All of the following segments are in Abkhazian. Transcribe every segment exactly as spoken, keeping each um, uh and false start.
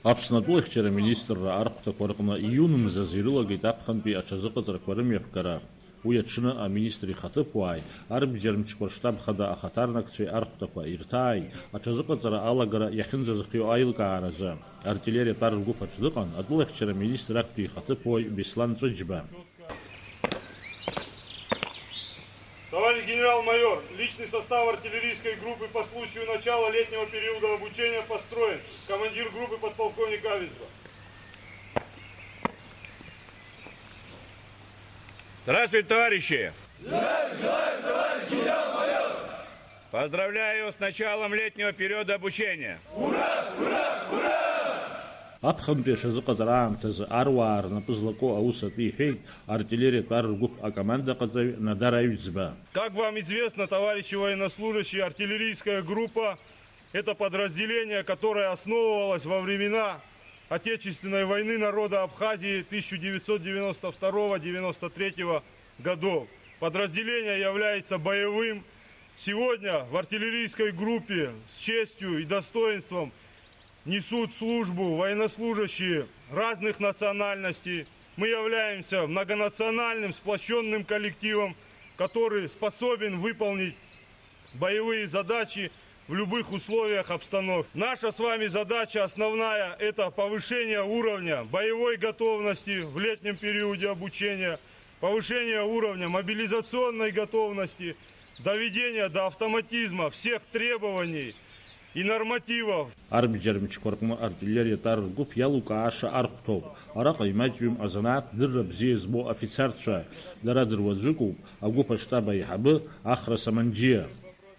Аԥсны атәылахьчара аминистрра архәҭақәа рҟны июн мзазы ирылагеит аԥхынтәи аҽазыҟаҵарақәа рымҩаԥгара. Уи аҽны аминистр ихаҭыԥуааи арбџьармчқәа рштаб хада ахаҭарнакцәеи архәҭақәа ирҭааит аҽазыҟаҵара алагара иахьынӡазыхиоу аилкааразы. Артиллериатә ар ргәыԥ аҿы дыҟан атәылахьчара аминистр актәи ихаҭыԥуаҩ Беслан Ҵәыџьба. Товарищ генерал-майор, личный состав артиллерийской группы по случаю начала летнего периода обучения построен. Командир группы подполковник Авидзба. Здравствуйте, товарищи! Здравия желаем, товарищ генерал-майор! Поздравляю с началом летнего периода обучения! Аԥхынтәи аҽазыҟаҵара аамҭазы аруаа рнапы злаку аус атәы иҳәеит артиллериатә ар ргәыԥ акомандаҟаҵаҩ Надар Аҩӡба. Как вам известно, товарищи военнослужащие, артиллерийская группа — это подразделение, которое основывалось во времена Отечественной войны народа Абхазии тысяча девятьсот девяносто второго — девяносто третьего годов. Подразделение является боевым. Сегодня в артиллерийской группе с честью и достоинством несут службу военнослужащие разных национальностей. Мы являемся многонациональным сплочённым коллективом, который способен выполнить боевые задачи в любых условиях обстановки. Наша с вами задача основная — это повышение уровня боевой готовности в летнем периоде обучения, повышение уровня мобилизационной готовности, доведение до автоматизма всех требований и нормативов. Арбџьармчқәа рҟны артиллериатә ар ргәыԥ иалукааша архәҭоуп. Араҟа имаҷҩым азанааҭ дырра бзиа змоу афицарцәа. Дара дыруаӡәыкуп агәыԥ аштаб аиҳабы Ахра Саманџьиа.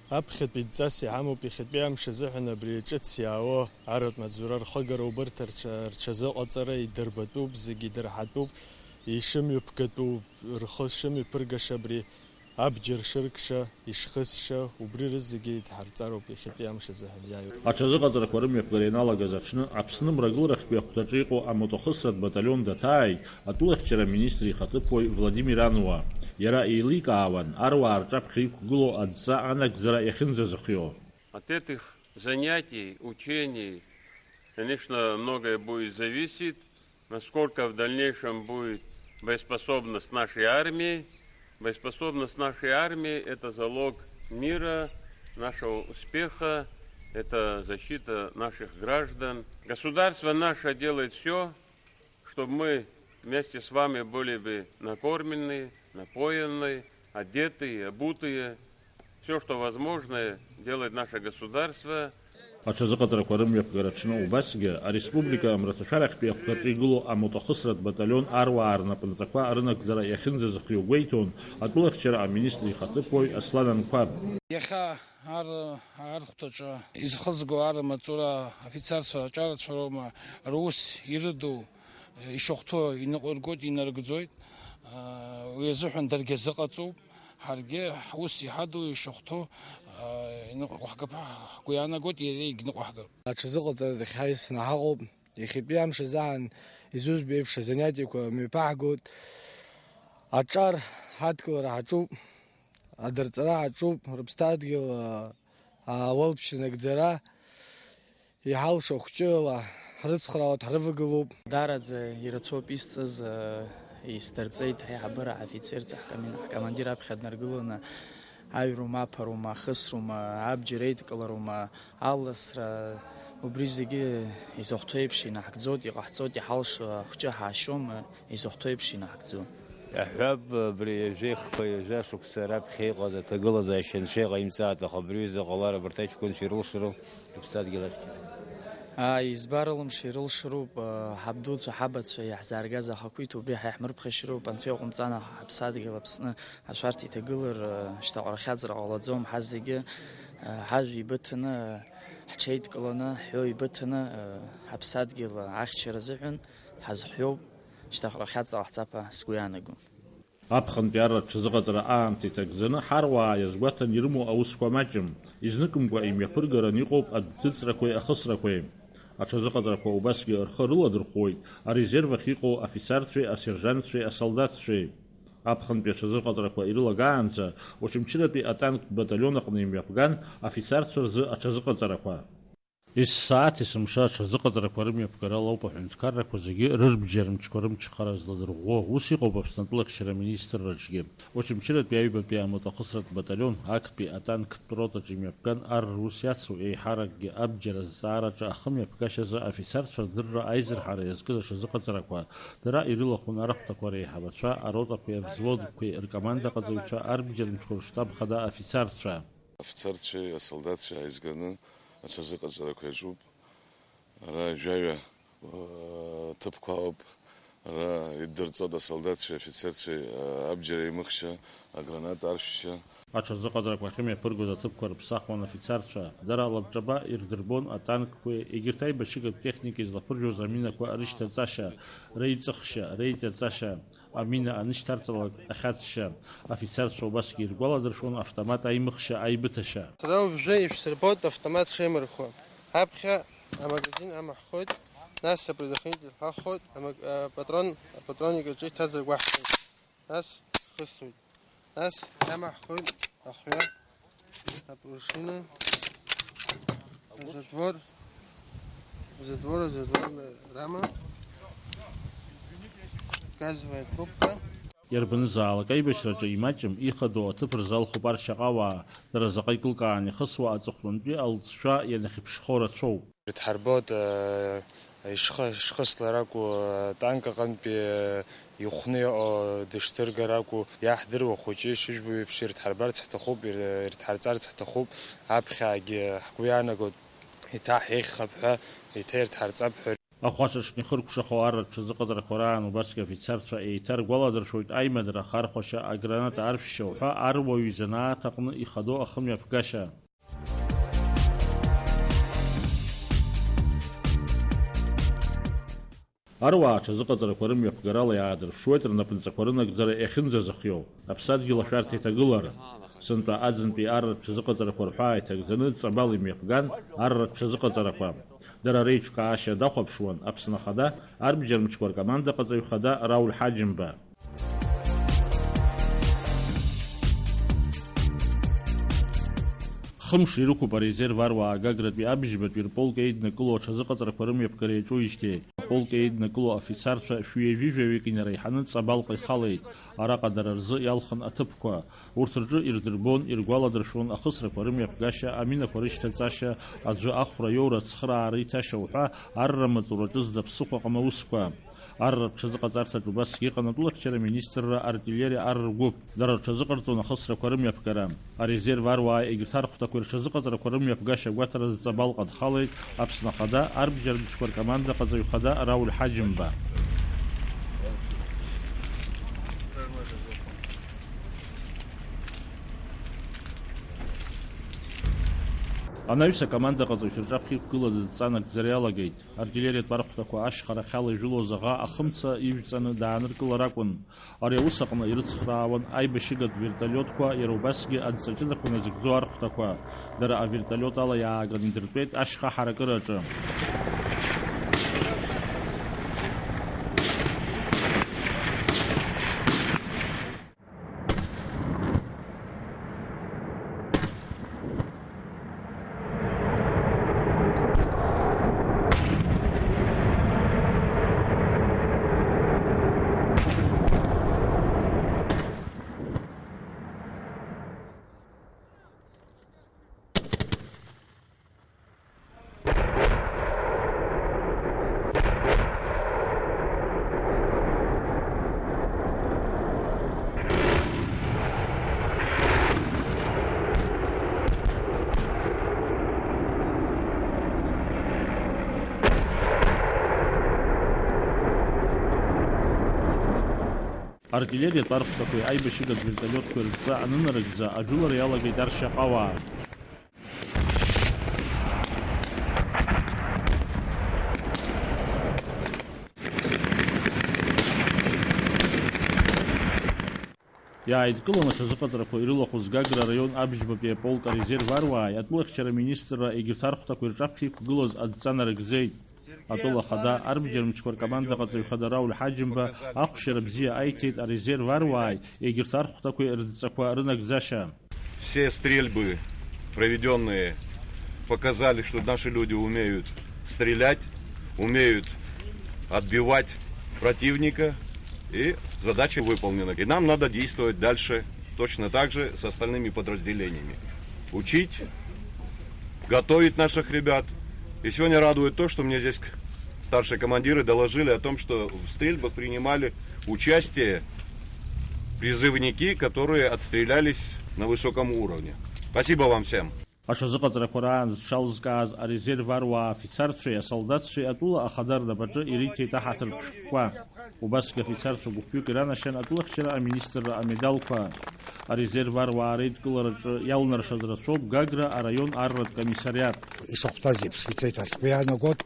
Аԥхьатәи дҵас иҳамоуп иахьатәи амш азыҳәан абри ҿыц иаауа аратә маҵзура рхыгара, убарҭ рҽа-, рҽазыҟаҵара идырбатәуп, зегьы идырҳатәуп, ишымҩаԥгатәу, рхы шымҩаԥыргаша абри абџьар шыркша, ишхысша, убри рызегьы идҳарҵароуп иахьатәи амш азыҳәан иааиуа. Аҽазыҟаҵарақәа рымҩаԥгара ианалагаз аҽны Аԥсны мрагыларахьтәи ахәҭаҿы иҟоу амотохысратә баталион даҭааит атәылахьчара аминистр ихаҭыԥуаҩ Владимир Ануа. Иара еиликаауан аруаа рҿаԥхьа иқәгылоу адҵа анагӡара иахьынӡазыхиоу. От этих занятий, учений, конечно, многое будет зависеть, насколько в дальнейшем будет боеспособность нашей армии. Боеспособность нашей армии — это залог мира, нашего успеха, это защита наших граждан. Государство наше делает всё, чтобы мы вместе с вами были бы накормлены, напоены, одетые, обутые. Всё, что возможное, делает наше государство. Аҽазыҟаҵарақәа рымҩаԥгара аҽны убасгьы ареспублика амраҭашәарахьтәи ахәҭаҿы игылоу амотохысратә баталион аруаа рнапынҵақәа рынагӡара иахьынӡазыхиоу гәеиҭон атәылахьчара аминистр ихаҭыԥуаҩ Аслан Анқәаб. Иахьа ар-, архәҭаҿы изхызго армаҵура афицарцәа аҿарацәа роума, рус ирыду, ишахәҭоу иныҟәыргоит, инарыгӡоит. Уи азыҳәан даргьы азыҟаҵоуп. Ҳаргьы ҳус иҳаду ишахәҭоу, иныҟәаҳгап ҳәа ҳгәы иаанагоит, иара егьныҟәаҳгап. Аҽазыҟаҵара дахьҳаиасны ҳаҟоуп. Иахьатәи амш азыҳәан изызбо еиԥш азанятиақәа мҩаԥаҳгоит. Аҿар ҳадкылара ҳаҿуп, адырҵара ҳаҿуп, рыԥсадгьыл ауалԥшьа нагӡара, иҳалшо хәҷыла ҳрыцхраауеит, ҳрывагылоуп. Даараӡа ирацәоуп исҵаз, исдырҵеит ҳаиҳабыра ҳафицерцәа, ҳкоми-, ҳкомандир аԥхьа днаргыланы, аҩрума, аԥарума, ахысрума, абџьар еидкыларума, аласра, убри зегьы изахәҭоу еиԥш инаҳгӡоит, иҟаҳҵоит, иҳалшо ахәҷы ҳаашьом, изахәҭоу еиԥш инаҳгӡоит. Иаҳҳәап, абри ҩажәеи хԥа, ҩажәа шықәса раԥхьа иҟаз аҭагылазаашьа анцәа иҟаимҵааит, аха абри аҩыза ҟалар абарҭ аҷкәынцәа ирылшару рыԥсадгьыл ахьчара? Ааи, избар рылымшо ирылшароуп, ҳабдуцәа, ҳабацәа иаҳзааргаз ахақәиҭ убри ҳаиҳмырԥхашьароуп, анцәа иҟамҵан аха ҳаԥсадгьыл Аԥсны ашәарҭа иҭагылар, шьҭаҟара хьаҵра ҟалаӡом, ҳазегьы ҳажәа еибыҭаны, ҳҽеидкыланы, ҳҳәоу еибыҭаны, ҳаԥсадгьыл ахьчара азыҳәан ҳазҳәоуп, шьҭаҟара хьаҵра ҟаҳҵап ҳәа сгәы иаанагом. Аԥхынтәи ар рҽазыҟаҵара аамҭа иҭагӡаны, ҳаруаа иазгәаҭан ирымоу аусқәа маҷым, изныкымкәа имҩаԥыргаран иҟоуп адәӡыҵрақәеи ахысрақәеи. Аҽазыҟаҵарақәа убасгьы рхы рыладырхәуеит арезерв ахь иҟоу афицарцәеи асержантцәеи асолдаҭцәеи. Аԥхынтәи аҽазыҟаҵарақәа ирылагаанӡа, Очамчыратәи атанктә баталион аҟны имҩаԥган афицарцәа рзы аҽазыҟаҵарақәа. Есааҭ есымша аҽазыҟаҵарақәа рымҩаԥгарала ауп аҳәынҭқаррақәа зегьы рырбџьар мчқәа рымчхара зладырӷәӷәо. Ус иҟоуп Аԥсны атәылахьчара аминистрраҿгьы. Очамчыратәи аҩбатәи амотохысратә баталион актәи атанктә ротаҿ имҩаԥган ар рус иацу, еиҳаракгьы абџьар азҵаараҿы ахымҩаԥгашьазы афицарцәа рдырра аизырҳара иазкыз аҽазыҟаҵарақәа, дара ирылахәын арахәҭақәа реиҳабацәа, аротақәеи авзводқәеи ркомандаҟаҵаҩцәа, арбџьар мчқәа рштаб хада афицарцәа. Афицарцәеи асолдаҭцәеи ааизганы аҽазыҟаҵарақәа иаҿуп. Ара жәаҩа, ыы, ҭыԥқәа ауп. Ара иддырҵоит асолдаҭцәеи афицерцәеи, ыы, абџьар еимыхшьа, аграната аршәшьа. Аҽазыҟаҵарақәа ахьымҩаԥыргоз аҭыԥқәа рыԥсахуан афицарцәа. Дара алабҿаба ирдырбон атанкқәеи егьырҭ аибашьыгатә техника излаԥыржәоз аминақәа рышьҭаҵашьа, реиҵыхшьа, реиҵаҵашьа. Амина анышьҭарҵалак ахьаҵшьа, афицарцәа убасгьы иргәаладыршәон автомат аимыхшьа, аибыҭашьа. Сара уажәы ишәсырбоит автомат шеимырхуа. Аԥхьа амагазин амаҳхоит, нас апредохранитель ҳахоит, амаг-, апатрон, апатронник аҿы иҭаз ргәаҳҭоит, нас хысуеит, нас иамаҳхоит ахҩа. Апружина, затвор, затвор, затвор, рама, газовая трубка. Иарбанызаалак аибашьраҿы имаҷым, ихадоу аҭыԥ рзалхуп аршьаҟауаа, дара заҟа икылкаан ихысуа аҵыхәтәантәи алҵшәа ианахьыԥшхо рацәоуп. Ирыдҳарбоит, э, ишхы-, ишхысла ракәу, э, танк аҟынтәи, э, ихәны иҟоу дышҭыргар акәу, иаҳдыруа хәыҷы ишыжәбо еиԥш ирыдҳарбарц ҳҭахуп, ир-, ирыдҳарҵарц ҳҭахуп, аԥхьагьы ҳгәы иаанагоит, еиҭа ҳеиӷьхап ҳәа, еиҭа ирыдҳарҵап ҳәа. Ахәаҽаҿы ихыркәшахо арратә ҽазыҟаҵарақәа раан убасгьы афицарцәа еиҭаргәаладыршәоит аимадара ахархәашьа, аграната аршәшьа уҳәа аруаҩы изанааҭ аҟны ихадоу ахымҩаԥгашьа. Аруаа аҽазыҟаҵарақәа рымҩаԥгарала иаадырԥшуеит рнапынҵақәа рынагӡара иахьынӡазыхиоу, аԥсадгьыл ашәарҭа иҭагылара. Сынтәа аӡынтәи арратә ҽазыҟаҵарақәа рҳәаа иҭагӡаны ҵабал имҩаԥган арратә ҽазыҟаҵарақәа. Дара реиҿкаашьа дахәаԥшуан Аԥсны Ахада арбџьар мчқәа ркомандаҟаҵаҩ хада Рауль Ҳаџьымба. Хымш ирықәуп арезерв аруаа Гагратәи абжьбатәи рполк еиднакыло аҽазыҟаҵарақәа рымҩаԥгара иаҿуижьҭеи. Аполк еиднакыло афицарцәа шәи ҩажәи жәаҩык инареиҳаны Ҵабалҟа ихалеит. Араҟа дара рзы иалхын аҭыԥқәа. Урҭ рҿы ирдырбон, иргәаладыршәон ахысрақәа рымҩаԥгашьа, аминақәа рышьҭаҵашьа, аӡәы ахәра иоура, ацхыраара иҭашьа уҳәа арра маҵураҿы зда ԥсыхәа ҟам аусқәа. Арра рҽазыҟаҵарҭаҿ убасгьы иҟан атәылахьчара министрра артиллериа ар ргәыԥ. Дара рҽазыҟарҵон ахысрақәа рымҩаԥгара. Арезерв аруаа егьырҭ архәҭақәеи рҽазыҟаҵарақәа рымҩаԥгашьа агәаҭаразы Ҵабалҟа дхалеит Аԥсны Ахада арбџьар мчқәа ркомандаҟаҵаҩ хада Рауль Ҳаџьымба. Анаҩс акомандаҟаҵаҩцәа рҿаԥхьа иқәгылаз адҵа нагӡара иалагеит. Артиллериатә архәҭақәа ашьхарахьала ижәылоз аӷа ахымца ижәҵаны дааныркылар акәын. Ари аус аҟны ирыцхраауан аибашьыгатә вертолиотқәа, иара убасгьы адҵа ҷыдақәа назыгӡо архәҭақәа. Дара авертолиот ала иааганы идыртәеит ашьха ҳаракыраҿы. Артиллериатә архәҭақәеи аибашьыгатә вертолиотқәеи рыдҵа анынарыгӡа, ажәылара иалагеит аршьаҟауаа. Иааидкыланы аҽазыҟаҵарақәа ирылахәыз Гагра араион абжьбатәи аполк арезерв аруааи атәылахьчара аминистрра егьырҭ архәҭақәа ирҿаԥхьа иқәгылаз адҵа нарыгӡеит. Атәыла ахада арбџьар мчқәа ркомандаҟаҵаҩ хада Рауль Ҳаџьымба ахәшьара бзиа аиҭеит арезерв аруааи егьырҭ архәҭақәеи рыдҵақәа рынагӡашьа. Все стрельбы, проведённые Показали, что наши люди умеют стрелять, умеют отбивать противника, и задача выполнена. И нам надо действовать дальше точно так же с остальными подразделениями. Учить, готовить наших ребят. И сегодня радует то, что мне здесь старшие командиры доложили о том, что в стрельбах принимали участие призывники, которые отстрелялись на высоком уровне. Спасибо вам всем. Аҽазыҟаҵарақәа раан зҽалзкааз арезерв аруаа афицарцәеи асолдаҭцәеи атәыла ахада рнапаҿы ириҭеит аҳаҭыртә шәҟәқәа. Убасгьы афицарцәа гәыԥҩык иранашьан атәылахьчара аминистрра амедалқәа. Арезерв аруаа реидкылараҿы иалнаршаз рацәоуп Гагра араион арратә комиссариат. Ишахәҭаз еиԥш ицеит ҳәа сгәы иаанагоит.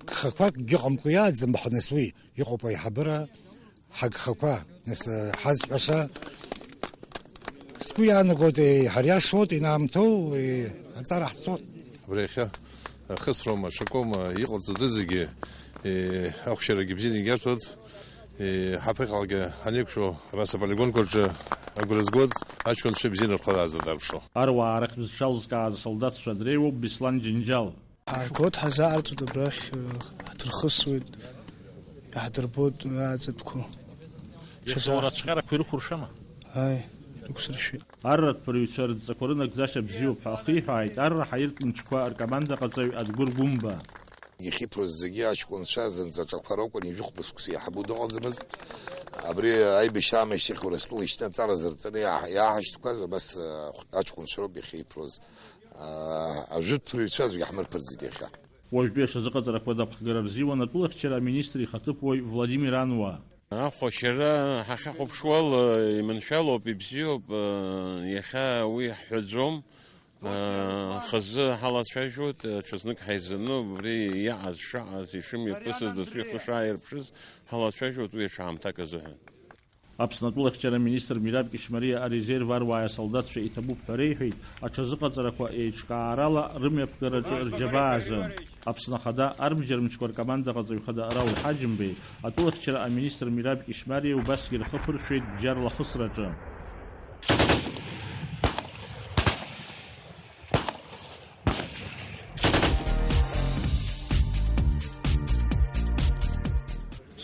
Гхақәакгьы ыҟамкәа иааӡам ҳәа нас уи. Иҟоуп аиҳабыра ҳагхақәа, нас, ҳазҳәаша, сгәы иаанагоит, еиҳа иашоит, инаамҭоу, аҵара ҳцоит. Абри иахьа ахысроума, аҽакоума, иҟарҵаӡаз зегьы, ахәшьарагьы бзианы игьарҭоит, ҳаԥхьаҟагьы ҳанеиқәшәо, абас аполигонқәа рҿы агәра згоит, аҷкәынцәа бзианы рхы аазадырԥшуа. Аруаа рахьтә зҽалзкааз асолдаҭцәа дреиуоуп Беслан Џьынџьал. Ҳаргоит, ҳазааиртуеит абрахь, ҳаҭырхысуеит, иаҳдырбоит ааӡатәқәа. Иахьа урацәҟьарақәа ирықәыршәама? Ааи, ирықәсыршәеит. Арратә рыҩцәа рыдҵақәа рынагӡашьа бзиоуп ҳәа ахиҳәааит арра ҳаиртә мчқәа ркомандаҟаҵаҩ Адгәыр Гәымба. Иахьиԥрыз зегьы аҷкәынцәа зынӡа аҿақәа ракәын, ижәохә бызқәса иаҳабу дыҟаӡамызт. Абри аибашьра аамышьҭахь Урыстәыла ишьҭан аҵара зырҵаны иааҳ-, иааҳашьҭқәаз абас, а, аҷкәынцәа роуп иахьиԥрыз. Аа, ажәытә рыҩцәа аӡәгьы ҳмырԥырӡеит иахьа. Уажәтәи аҽазыҟаҵарақәа напхгара рзиуан атәылахьчара аминистр ихаҭыԥуаҩ Владимир Ануа. Ахәашьара ҳахьахәаԥшуала иманшәалоуп, ибзиоуп, иахьа уи ҳҳәаӡом. Хазы ҳалацәажәоит, ҽазнык ҳаизаны убри иаҟаз, шаҟаз, ишымҩаԥысыз, дасу ихы шааирԥшыз ҳалацәажәоит уи аҽаамҭак азыҳәан. Аԥсны атәылахьчара министр Мираб Кьышьмариа арезерв аруааи асолдаҭцәа иҭабуп ҳәа реиҳәеит аҽазыҟаҵарақәа еиҿкаарала рымҩаԥгараҿы рџьабаа азы. Аԥсны Ахада арбџьармчқәа ркомандаҟаҵаҩ хада Рауль Ҳаџьымбеи атәылахьчара аминистр Мираб Кьышьмариа убасгьы рхы ԥыршәеит бџьарла ахысраҿы.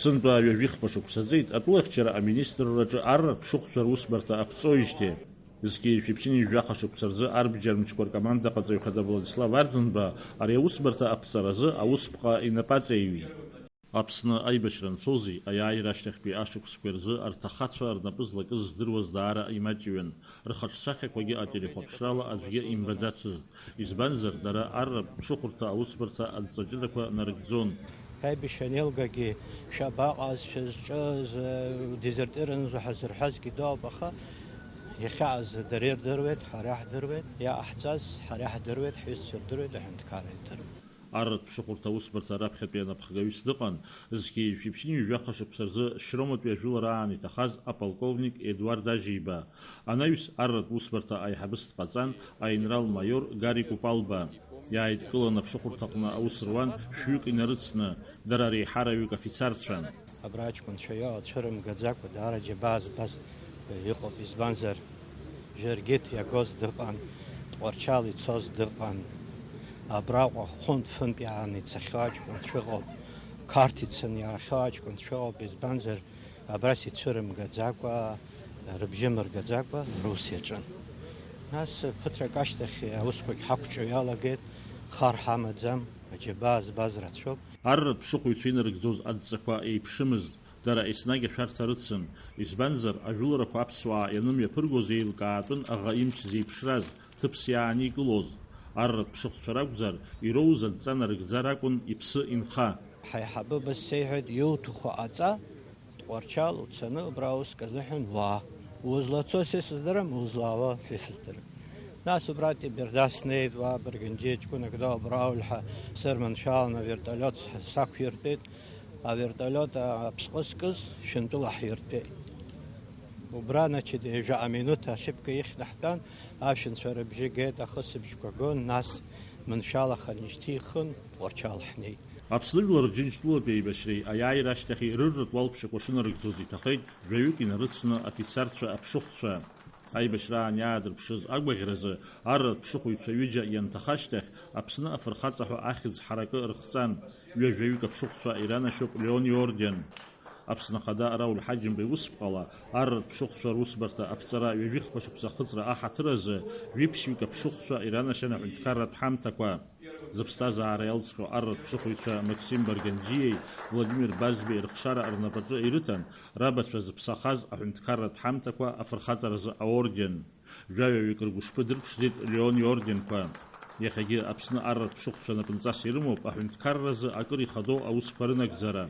Сынтәа ҩажәихԥа шықәса ҵит атәылахьчара аминистрраҿы арратә ԥшыхәцәа русбарҭа аԥҵоижьҭеи. Зқьи жәшәи ԥшьынҩажәи жәаха шықәса рзы арбџьармчқәа ркомандаҟаҵаҩ хада Владислав Арӡынба ари аусбарҭа аԥҵаразы аусԥҟа инапаҵаиҩит. Аԥсны аибашьра анцози аиааира ашьҭахьтәи ашықәсқәеи рзы арҭ ахацәа рнапы злакыз здыруаз даара имаҷҩын, рхаҿсахьақәагьы ателехәаԥшрала аӡәгьы имбаӡацызт, избанзар, дара арратә ԥшыхәырҭа аусбарҭа адҵа ҷыдақәа нарыгӡон. Аибашьра анеилгагьы, шәабаҟаз, шәызҿыз, дезертирынзу ҳазырҳәазгьы дыҟоуп, аха иахьааз дара ирдыруеит, ҳара иаҳдыруеит, иҟаҳҵаз ҳара иаҳдыруеит, ҳҩызцәа ирдыруеит, аҳәынҭқарра ирдыруеит. Арратә ԥшыхәырҭа аусбарҭа раԥхьатәи анапхгаҩыс дыҟан, зқьи жәшәи ԥшьынҩажәи жәаха шықәса рзы Шьроматәи ажәылара аан иҭахаз аполковник Едуард Ажьиба. Анаҩс арратә усбарҭа аиҳабыс дҟаҵан аинрал-маиор Гари Купалба. Иааидкылан аԥшыхәырҭаҟны аус руан шәҩык инарыцны, дара реиҳараҩык афицарцәан. Абра аҷкәынцәа иҟоу цәырымгаӡакәа, даара џьабаа збаз иҟоуп, избанзар, Жәыргьыҭ иагоз дыҟан, Тҟәарчал ицоз дыҟан, абраҟа хәынтә-фынтә иааны ицахьоу аҷкәынцәа ыҟоуп, Қарҭ ицаны иаахьоу аҷкәынцәа ыҟоуп, избанзар, абрас ицәырымгаӡакәа, рыбжьы мыргаӡакәа рус иаҿын. Нас ԥыҭрак ашьҭахь аусқәагь ҳақәҿио иалагеит, хар ҳамаӡам, аџьабаа збаз рацәоуп. Арратә ԥшыхәыҩцәа инарыгӡоз адҵақәа еиԥшымызт, дара еснагь ашәарҭа рыцын, избанзар, ажәыларақәа аԥсуаа ианымҩаԥыргоз еилкаатәын аӷа имч зеиԥшраз, ҭыԥс иааникылоз. Арратә ԥшыхәцәа ракәзар, ироуз адҵа нарыгӡар акәын иԥсы инха. Ҳаиҳабы абас сеиҳәеит, иуҭаху аҵа, Тҟәарчал уцаны убра уск азыҳәан уаа. Узлацо са исыздырам, узлаауа са исыздырам. Нас убра Теберда снеит, уа Баргьанџьиа ҷкәынак дыҟоуп, Рауль ҳәа, сырманшәалан авертолиот сақәиртәеит. Авертолиот аԥсҟы зкыз шәынтәыла ҳиртәеит. Убра, значит, ҩажәа минуҭ ашьыԥка ихьны ҳтәан, ашәанцәа рыбжьы геит, ахысыбжьқәа гон, нас маншәалахан ишьҭихын, Тҟәарчал ҳнеит. Аԥсны жәлар Џьынџьтәылатәи аибашьреи аиааира ашьҭахьи рырратә уалԥшьақәа шынарыгӡоз иҭахеит жәаҩык инарыцны афицарцәа аԥшыхәцәа. Аибашьраан иаадырԥшыз агәаӷьразы арратә ԥшыхәыҩцәа ҩыџьа ианҭаха ашьҭахь, Аԥсны афырхаҵа ҳәа ахьӡ ҳаракы рыхҵан. Ҩажәаҩык аԥшыхәцәа иранашьоуп Леон иорден. Аԥсны Ахада Рауль Ҳаџьымба иусԥҟала арратә ԥшыхәцәа русбарҭа аԥҵара ҩажәихԥа шықәса ахыҵра аҳаҭыр азы ҩыԥшьҩык аԥшыхәцәа иранашьан аҳәынҭқарратә ҳамҭақәа. Зыԥсҭазаара иалҵхьоу арратә ԥшыхәыҩцәа Максим Барганџьиеи Владимир Базбеи рыхшара рнапаҿы ирыҭан, рабацәа зыԥсахаз аҳәынҭқарратә ҳамҭақәа афырхаҵаразы аорден. Жәаҩаҩык ргәышԥы дырԥшӡеит Леон иорденқәа. Иахьагьы Аԥсны арратә ԥшыхәцәа напынҵас ирымоуп аҳәынҭқарразы акыр ихадоу аусқәа рынагӡара.